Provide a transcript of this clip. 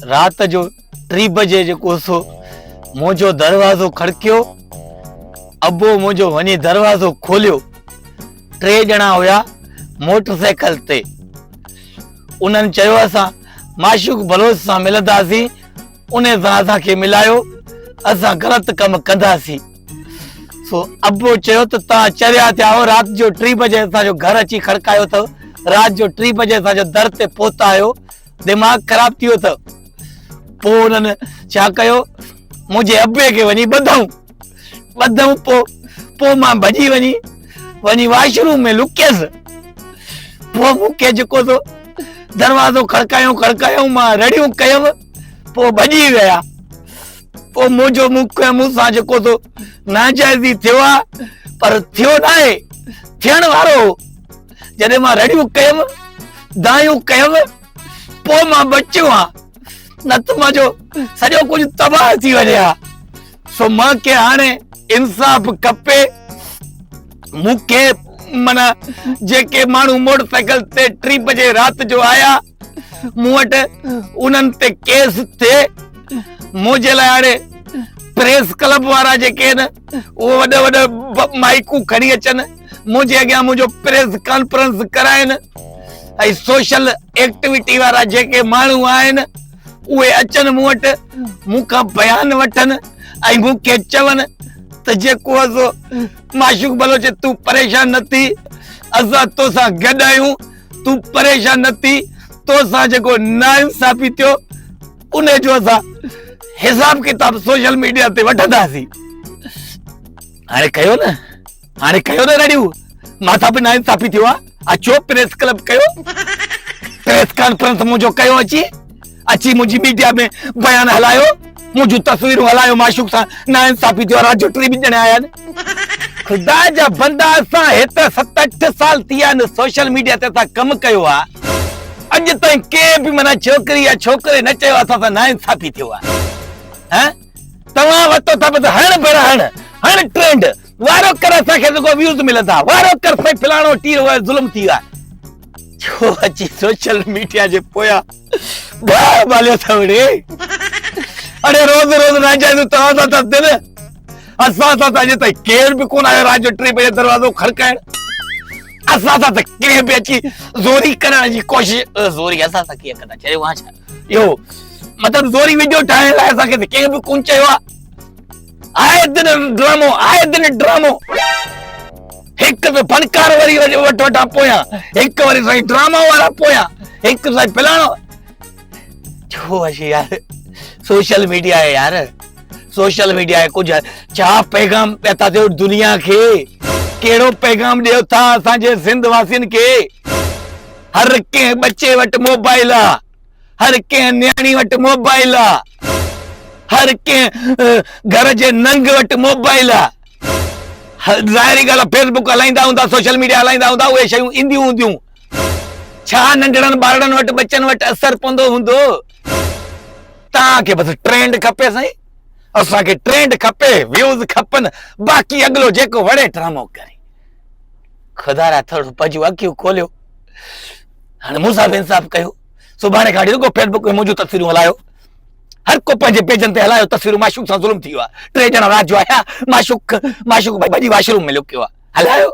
رات جو ٽي بجي جيڪو سو منهنجو دروازو کڙڪيو، ابو منهنجو وڃي دروازو کوليو، ٽي ڄڻا هيا موٽر سائيڪل تي، انهن چيو اسان معشوق بلوچ سان ملنداسين، انهي سان اسان کي ملايو، اسان غلط ڪم ڪنداسين. سو ابو چيو ته توهان چريا ٿيا آهيو، رات جو ٽي بجي اسان جو گهر اچي کڙڪايو اٿو، رات جو ٽي بجي اسان جو در تي پهتا آهيو، دماغ خراب ٿي ويو اٿو. پوء انهن ڇا ڪيو، منهنجي ابي کي وڃي ٻڌائون، ٻڌائون پوء پوء مان ڀڄي وڃي وڃي واش روم ۾ لڪيس. پوء مون کي جيڪو سو دروازو کڙڪايائون کڙڪايائون، مان رڙيون ڪيم، پوء ڀڄي ويا. پوء منهنجو مون کي مون سان جيڪو سو ناجائزي ٿيو آ، پر ٿيو ناهي، ٿيڻ وارو هو. جڏهن مان رڙيون ڪيم، دانهيون ڪيم، پوء مان بچيو آ، نه ته منهنجو سڄو ڪجهه تباهه ٿي وڃي ها. سو مان کي هاڻي انصاف کپي. مون کي معنيٰ جيڪي ماڻهو موٽر سائيڪل تي ٽي بجي رات جو آيا مون وٽ، انهن تي ڪيس ٿئي. منهنجي لاء هاڻي پريس ڪلب وارا جيڪي آهن اهي وڏا وڏا مائيڪون کڻي اچن منهنجي اڳيان، منهنجو پريس ڪانفرنس ڪرائن، ۽ سوشل ايڪٽيوٽي وارا جيڪي ماڻهو آهن اهي اچن مون وٽ، مون کان بيان وٺن ۽ مون کي چون ته جيڪو اسو معشوق بلوچ تون پريشان نه ٿي، اسان توسان گڏ آهيون، تون پريشان نه ٿي، توسان جيڪو ناانصافي ٿيو ان جو اسان حساب ڪتاب سوشل ميڊيا تي وٺنداسين. هاڻي ڪيو نه، هاڻي ڪيو نه رڙيون، مان سان به ناانصافي ٿيو آهي، اچو پريس ڪلب ڪيو، پريس ڪانفرنس منهنجو ڪيو، اچي اچي منهنجي ميڊيا ۾ بيان هلايو، منهنجون تصويرون هلايو، معشوق سان ناانصافي ٿيو آهي، رات جو ٽي به ڄڻا آيا آهن. خدا جا بندا، اسان هت ست اٺ سال ٿي ويا آهن سوشل ميڊيا تي اسان ڪم ڪيو آهي، اڄ تائين ڪنهن به معنيٰ ڇوڪري يا ڇوڪري نه چيو اسان سان ناانصافي ٿيو آهي. ها توهان ورتو ٿا بس هڻ ڀر هڻ هڻ ٽرينڊ وارو ڪر، اسان کي رڳو ويوز ملندا، وارو ڪر سائين فلاڻو ٽيرو آهي ظلم ٿي ويو آهي. ڇو اچي سوشل ميڊيا جي پويان باهه ٻاليو اٿو ڙي؟ اڙي روز روز ناجائزون توهان سان ٿا ٿين، اسان سان ته اڄ تائين ڪير به ڪونه آيو رات جو ٽي بجي دروازو کڙڪائڻ، اسان سان ته ڪنهن به اچي زوري ڪرڻ جي ڪوشش، زوري اسان سان ڪيئن ڪندا؟ چريو آهيان ڇا؟ اهو مطلب زوري ويڊيو ٺاهڻ لاء اسان کي ته ڪنهن به ڪونه چيو آهي. آئي دن ڊرامو، آئي دن ڊرامو، هڪ ته فنڪار وري وٽ وٽان پويان، هڪ وري سائين ڊراما وارا پويان، هڪ سائين فلاڻو. ڇو اچي يار سوشل ميڊيا آهي يار، سوشل ميڊيا آهي ڪجهه ڇا پيغام پيا ٿا ڏيو دنيا کي؟ ڪهڙو پيغام ڏيو ٿا اسان جي سنڌ واسين کي؟ هر ڪنهن ٻچي وٽ موبائل آ، هر ڪنهن نياڻي وٽ موبائل آ، هر ڪنهن گهر جي ننگ وٽ موبائل آ. ظاهري ڳالهه آ فيس بڪ هلائيندا هوندا، سوشل ميڊيا هلائيندا هوندا، اهي شيون اينديون هونديون. ڇا ننڍڙن ٻارڙن وٽ ٻچن وٽ اثر پوندو هوندو؟ توهان کي بس ٽرينڊ کپي سائين، اسان کي ٽرينڊ کپي، ويوز کپن، باقي اڳلو جيڪو وڙي ڊرامو ڪري. خدا را ٿورو پنهنجون اکيون کوليو، هاڻي مون سان به انصاف ڪيو. سڀاڻي کان وٺي رڳو فيس بڪ ۾ منهنجون تصويرون هلايو، هر ڪو پنهنجي پيجن تي هلايو تصويرون، معشوق سان ظلم ٿي ويو آهي، ٽي ڄڻا رات جو آيا، معشوق معشوق ڀڄي واش روم ۾ لڪيو آهي، هلايو.